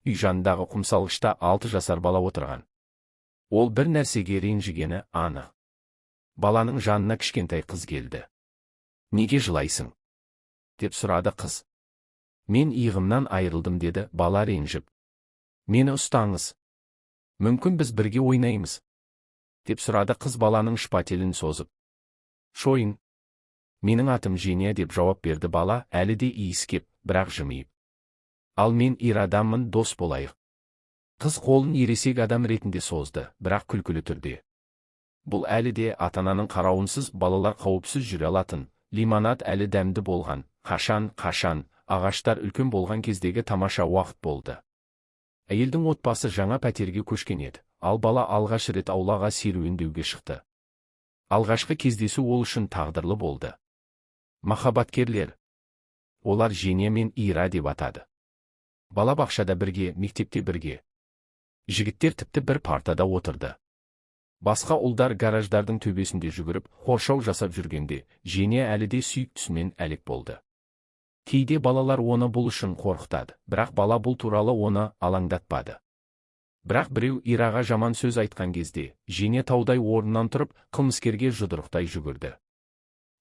Үй жанындағы құмсалғышта 6 жасар бала отырған. Ол бір нәрсеге ренжігені анық. Баланың жанына кішкентай қыз келді. «Неге жылайсың?» – деп сұрады қыз. «Мен иығымнан айырылдым», – деді бала ренжіп. «Мені ұстаңыз. Мүмкін, біз бірге ойнаймыз?» – деп сұрады қыз баланың шпателін созып. «Шойын. Менің атым Женя», – деп жауап берді бала, әлі де иіскеп, бірақ жымиып. «Ал мен Ирадамын, дос болайық». Қыз қолын ересек адам ретінде созды, бірақ күлкілі түрде. Бұл әлі де ата-ананың қарауынсыз балалар қауіпсіз жүре алатын, лимонад әлі дәмді болған, қашан, қашан, ағаштар үлкен болған кездегі тамаша уақыт болды. Әйелдің отбасы жаңа пәтерге көшкен еді, ал бала алғаш рет аулаға серуендеуге шықты. Алғашқы кездесу ол үшін тағдырлы болды. Махаббаткерлер. Олар Женя мен Ира деп атады. Балабақшада бірге, мектепте бірге. Жігіттер тіпті бір партада отырды. Басқа ұлдар гараждардың төбесінде жүгіріп, қоршау жасап жүргенде, Женя әлі де сүйіктісімен әлек болды. Кейде балалар оны бұл үшін қорқытады, бірақ бала бұл туралы оны алаңдатпады. Бірақ біреу Ираға жаман сөз айтқан кезде, Женя таудай орнынан тұрып, қылмыскерге жұдырықтай жүгірді.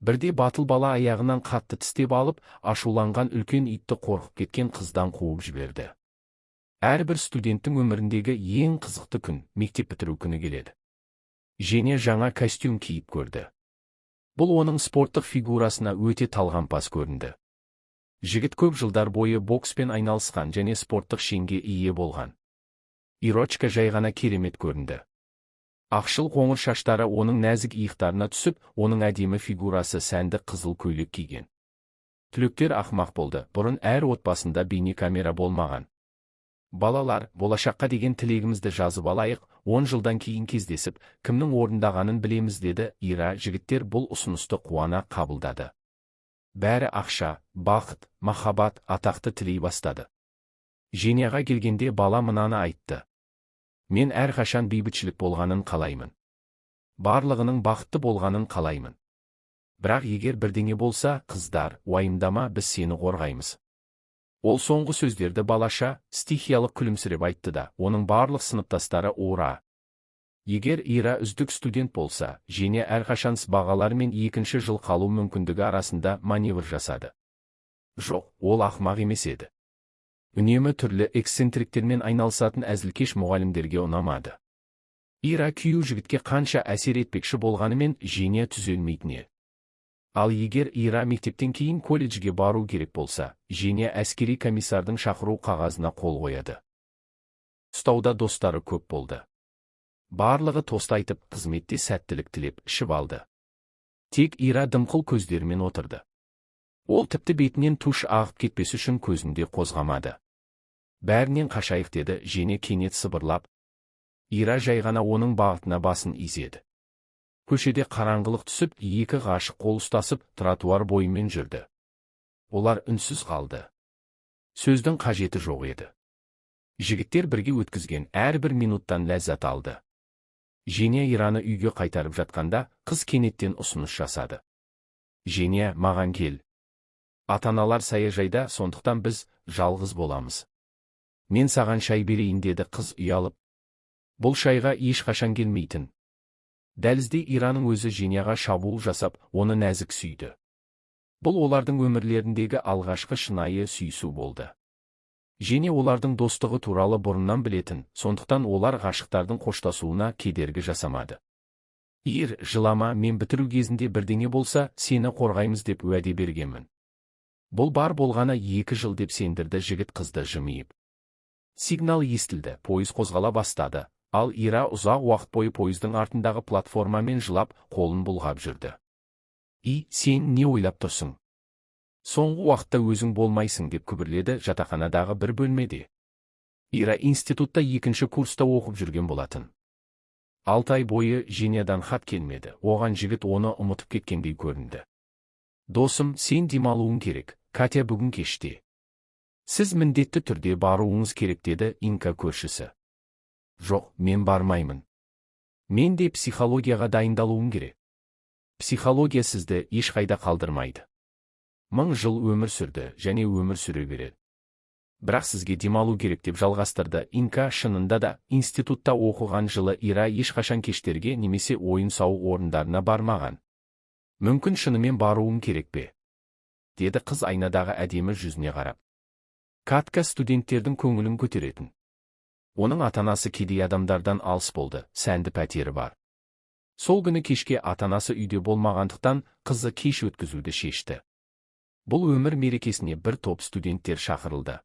Бірде батыл бала аяғынан қатты тістеп алып, ашуланған үлкен итті қорқып кеткен қыздан қуып жіберді. Әрбір студенттің өміріндегі ең қызықты күн – мектеп бітіру күні келеді. Женя жаңа костюм киіп көрді. Бұл оның спорттық фигурасына өте талғампаз көрінді. Жігіт көп жылдар бойы бокспен айналысқан және спорттық шенге ие болған. Ирочка жай ғана керемет көрінді. Ақшыл қоңыр шаштары оның нәзік иықтарына түсіп, оның әдемі фигурасы сәнді қызыл көйлек киген. Түлектер ақымақ болды, бұрын әр отбасында бейнекамера болмаған. «Балалар, болашаққа деген тілегімізді жазып алайық, 10 жылдан кейін кездесіп, кімнің орындағанын білеміз», – деді Ира. Жігіттер бұл ұсынысты қуана қабылдады. Бәрі ақша, бақыт, махаббат, атақты тілей бастады. Женяға келгенде, бала мынаны айтты: «Мен әрқашан бейбітшілік болғанын қалаймын. Барлығының бақытты болғанын қалаймын. Бірақ егер бірдеңе болса, қыздар, уайымдама, біз сені қорғаймыз». Ол соңғы сөздерді балаша, стихиялық күлімсіреп айтты да, оның барлық сыныптастары «Ура!» Егер Ира үздік студент болса, Женя әрқашан бағалар мен екінші жыл қалу мүмкіндігі арасында маневр жасады. Жоқ, ол ақымақ емес еді. Үнемі түрлі эксцентриктермен айналысатын әзілкеш мұғалімдерге ұнамады. Ира күйеу жігітке қанша әсер етпекші болғанымен, Женя түзелмейтін еді. Ал егер Ира мектептен кейін колледжге бару керек болса, Женя әскери комиссардың шақыру қағазына қол қояды. Ұстауда достары көп болды. Барлығы тост айтып, қызметте сәттілік тілеп, ішіп алды. Тек Ира дымқыл көздерімен отырды. Ол тіпті бетінен туш ағып кетпес үшін көзінде қозғамады. «Бәрінен қашайық», – деді Женя кенет сыбырлап. Ира жай ғана оның бағытына басын изеді. Көшеде қараңғылық түсіп, екі ғашық қол ұстасып, тротуар бойымен жүрді. Олар үнсіз қалды. Сөздің қажеті жоқ еді. Жігіттер бірге өткізген әрбір минуттан ләззат алды. Женя Ираны үйге қайтарып жатқанда, қыз кенеттен ұсыныс жасады. «Женя, маған кел. Ата-аналар саяжайда, сондықтан біз жалғыз боламыз. Мен саған шай берейін», – деді қыз ұялып. Бұл шайға ешқашан келмейтін. Дәлізде Ираның өзі Женяға шабуыл жасап, оны нәзік сүйді. Бұл олардың өмірлеріндегі алғашқы шынайы сүйісу болды. Женя олардың достығы туралы бұрыннан білетін, сондықтан олар ғашықтардың қоштасуына кедергі жасамады. «Ир, жылама, мен бітіру кезінде бірдеңе болса, сені қорғаймыз деп уәде бергенмін. Бұл бар болғаны 2 жыл», – деп сендірді жігіт қызды жымиып. Сигнал естілді, пойыз қозғала бастады, ал Ира ұзақ уақыт бойы пойыздың артындағы платформамен жылап, қолын бұлғап жүрді. «И, сен не ойлап тұрсың? Соңғы уақытта өзің болмайсың», – деп күбірледі жатақханадағы бір бөлмеде. Ира институтта екінші курста оқып жүрген болатын. 6 ай бойы Женядан хат келмеді, оған жігіт оны ұмытып кеткендей көрінді. «Досым, сен демалуың керек, Катя бүгін кеште. Сіз міндетті түрде баруыңыз керек», – деді Инка көршісі. «Жоқ, мен бармаймын. Мен де психологияға дайындалуым керек». Психология сізді ешқайда қалдырмайды. 1000 жыл өмір сүрді және өмір сүре береді. Бірақ сізге демалу керек, деп жалғастырды Инка. Шынында да, институтта оқыған жылы Ира ешқашан кештерге немесе ойын-сауық орындарына бармаған. Мүмкін, шынымен баруым керек пе? Деді қыз айнадағы әдемі жүзіне қарап. Катка студенттердің көңілін көтеретін. Оның ата-анасы кедей адамдардан алыс болды, сәнді пәтері бар. Сол күні кешке ата-анасы үйде болмағандықтан, қызы кеш өткізуді шешті. Бұл өмір мерекесіне бір топ студенттер шақырылды.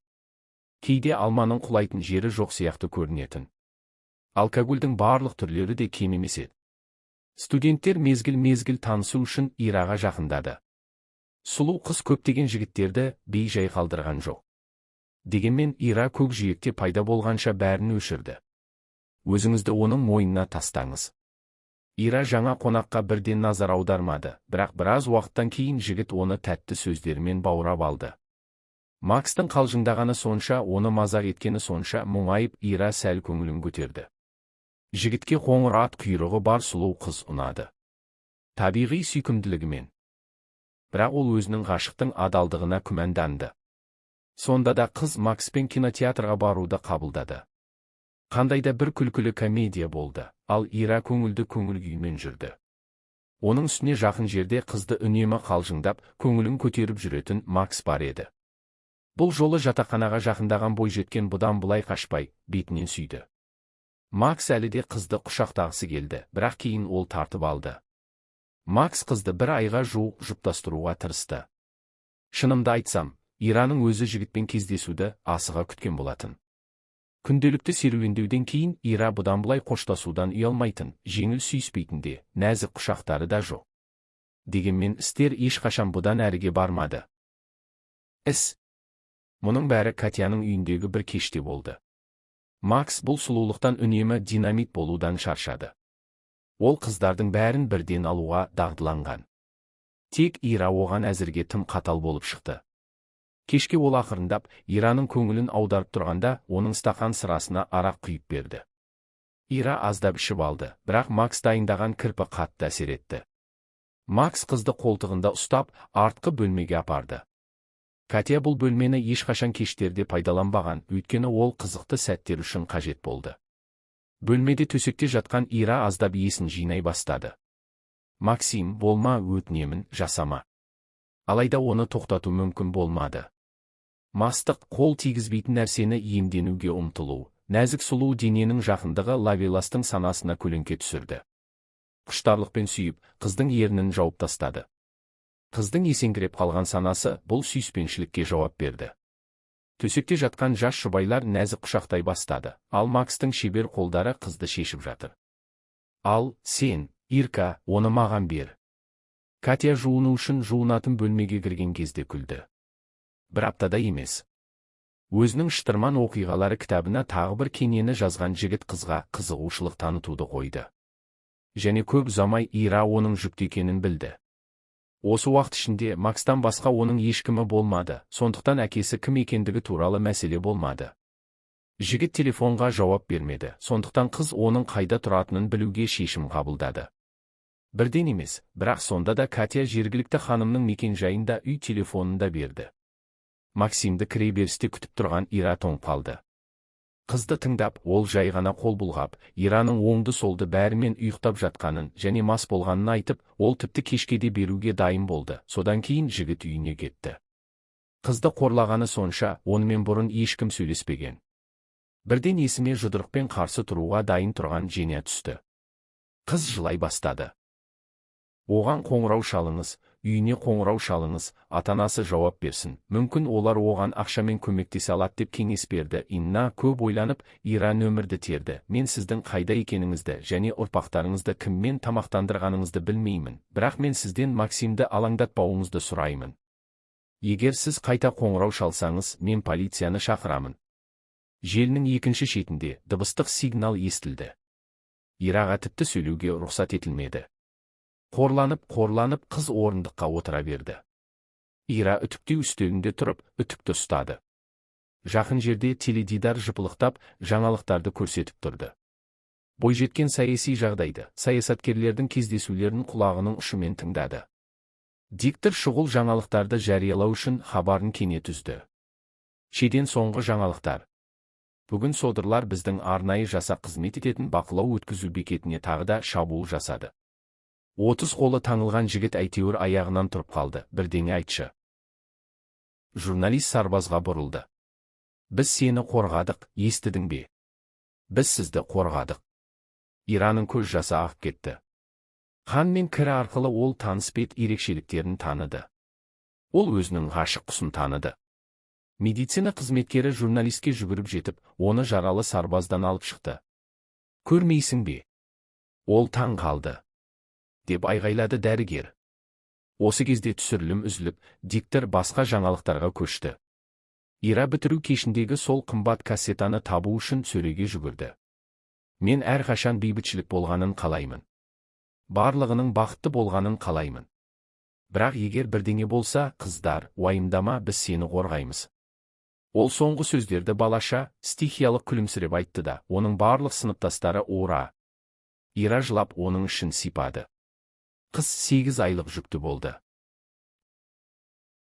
Кейде алманың құлайтын жері жоқ сияқты көрінетін. Алкогольдің барлық түрлері де кем емес еді. Студенттер мезгіл-мезгіл танысу үшін Ираға жақындады. Сұлу қыз көптеген жігіттерді бей-жай қалдырған жоқ. Дегенмен Ира көкжиекте пайда болғанша бәрін өшірді. Өзіңізді оның мойнына тастаңыз. Ира жаңа қонаққа бірден назар аудармады, бірақ біраз уақыттан кейін жігіт оны тәтті сөздерімен баурап алды. Макстың қалжыңдағаны сонша, оны мазақ еткені сонша, мұңайып, Ира сәл көңілін көтерді. Жігітке қоңыр ат құйрығы бар сұлу қыз ұнады. Табиғи сүйкімділігімен. Бірақ ол өзінің ғашықтың адалдығына күмәнданды. Сонда да қыз Макспен кинотеатрға баруды қабылдады. Қандай да бір күлкілі комедия болды, ал Ира көңілді көңіл күймен жүрді. Оның үстіне жақын жерде қызды үнемі қалжыңдап, көңілін көтеріп жүретін Макс бар еді. Бұл жолы жатақханаға жақындаған бойжеткен бұдан былай қашпай, бетінен сүйді. Макс әлі де қызды құшақтағысы келді, бірақ кейін ол тартып алды. Макс қызды бір айға жуық жұптастыруға тырысты. Шынымды айтсам, Ираның өзі жігітпен кездесуді асыға күткен болатын. Күнделікті серуендеуден кейін Ира бұдан былай қоштасудан ұялмайтын, жеңіл сүйіспейтін де, нәзік құшақтары да жоқ. Дегенмен істер ешқашан бұдан әріге бармады. Іс. Мұның бәрі Катяның үйіндегі бір кеште болды. Макс бұл сұлулықтан үнемі динамит болудан шаршады. Ол қыздардың бәрін бірден алуға дағдыланған. Тек Ира оған әзірге тым қатал болып шықты. Кешке ол ақырындап, Ираның көңілін аударып тұрғанда, оның стақан сырасына арақ құйып берді. Ира аздап ішіп алды, бірақ Макс дайындаған кірпі қатты әсер етті. Макс қызды қолтығында ұстап, артқы бөлмеге апарды. Катя бұл бөлмені ешқашан кештерде пайдаланбаған, өйткені ол қызықты сәттер үшін қажет болды. Бөлмеде төсекте жатқан Ира аздап есін жинай бастады. Максим, болма, өтінемін, жасама. Алайда оны тоқтату мүмкін болмады. Мастық, қол тигізбейтін нәрсені иемденуге ұмтылу, нәзік сұлу дененің жақындығы Лавеластың санасына көлеңке түсірді. Құштарлықпен сүйіп, қыздың ернін жауып тастады. Қыздың есеңгіреп қалған санасы бұл сүйіспеншілікке жауап берді. Төсекте жатқан жас жұбайлар нәзік құшақтай бастады, ал Макстың шебер қолдары қызды шешіп жатыр. Ал, сен, Ирка, оны маған бер. Катя жуыну үшін жуынатын бөлмеге кірген кезде күлді. Бір аптада емес. Өзінің шытырман оқиғалары кітабына тағы бір кенені жазған жігіт қызға қызығушылық танытуды қойды. Және көп ұзамай Ира оның жүкті екенін білді. Осы уақыт ішінде Макстан басқа оның ешкімі болмады, сондықтан әкесі кім екендігі туралы мәселе болмады. Жігіт телефонға жауап бермеді, сондықтан қыз оның қайда тұратынын білуге шешім қабылдады. Бірден емес, бірақ сонда да Катя жергілікті ханымның мекен-жайын да, үй телефонын да берді. Максимді кіреберісте күтіп тұрған Ира тоңып қалды. Қызды тыңдап, ол жай ғана қол бұлғап, Ираның оңды-солды бәрімен ұйықтап жатқанын және мас болғанын айтып, ол тіпті кешке де беруге дайын болды. Содан кейін жігіт үйіне кетті. Қызды қорлағаны сонша, онымен бұрын ешкім сөйлеспеген. Бірден есіме жұдырықпен қарсы тұруға дайын тұрған Женя түсті. Қыз жылай бастады. Оған қоңырау шалыңыз, үйіне қоңырау шалыңыз, ата-анасы жауап берсін. Мүмкін, олар оған ақшамен көмектесе алады, деп кеңес берді. Инна көп ойланып, Ира нөмірді терді. Мен сіздің қайда екеніңізді және ұрпақтарыңызды кіммен тамақтандырғаныңызды білмеймін, бірақ мен сізден Максимді алаңдатпауыңызды сұраймын. Егер сіз қайта қоңырау шалсаңыз, мен полицияны шақырамын. Желінің екінші шетінде дыбыстық сигнал естілді. Ираға тіпті сөйлеуге рұқсат етілмеді. Қорланып, қорланып, қыз орындыққа отыра берді. Ира үтіктеу үстелінде тұрып, үтікті ұстады. Жақын жерде теледидар жыпылықтап, жаңалықтарды көрсетіп тұрды. Бойжеткен саяси жағдайды, саясаткерлердің кездесулерін құлағының ұшымен тыңдады. Диктор шұғыл жаңалықтарды жариялау үшін хабарын кенет үзді. Шеден соңғы жаңалықтар. Бүгін содырлар біздің арнайы жасақ қызмет ететін бақылау өткізу бекетіне тағы да шабуыл жасады. 30 қолы таңылған жігіт әйтеуір аяғынан тұрып қалды, бірдеңе айтшы. Журналист сарбазға бұрылды. Біз сені қорғадық, естідің бе? Біз сізді қорғадық. Ираның көз жасы ағып кетті. Қан мен кір арқылы ол таныс бет ерекшеліктерін таныды. Ол өзінің ғашық құсын таныды. Медицина қызметкері журналистке жүгіріп жетіп, оны жаралы сарбаздан алып шықты. Көрмейсің бе? Ол таң қалды, деп айғайлады дәрігер. Осы кезде түсірілім үзіліп, диктор басқа жаңалықтарға көшті. Ира бітіру кешіндегі сол қымбат кассетаны табу үшін сөреге жүгірді. Мен әрқашан бейбітшілік болғанын қалаймын. Барлығының бақытты болғанын қалаймын. Бірақ егер бірдеңе болса, қыздар, уайымдама, біз сені қорғаймыз. Ол соңғы сөздерді балаша, стихиялық күлімсіреп айтты да, оның барлық сыныптастары «Ура!» Ира жылап, оның ішін сипады. Қыз 8 айлық жүкті болды.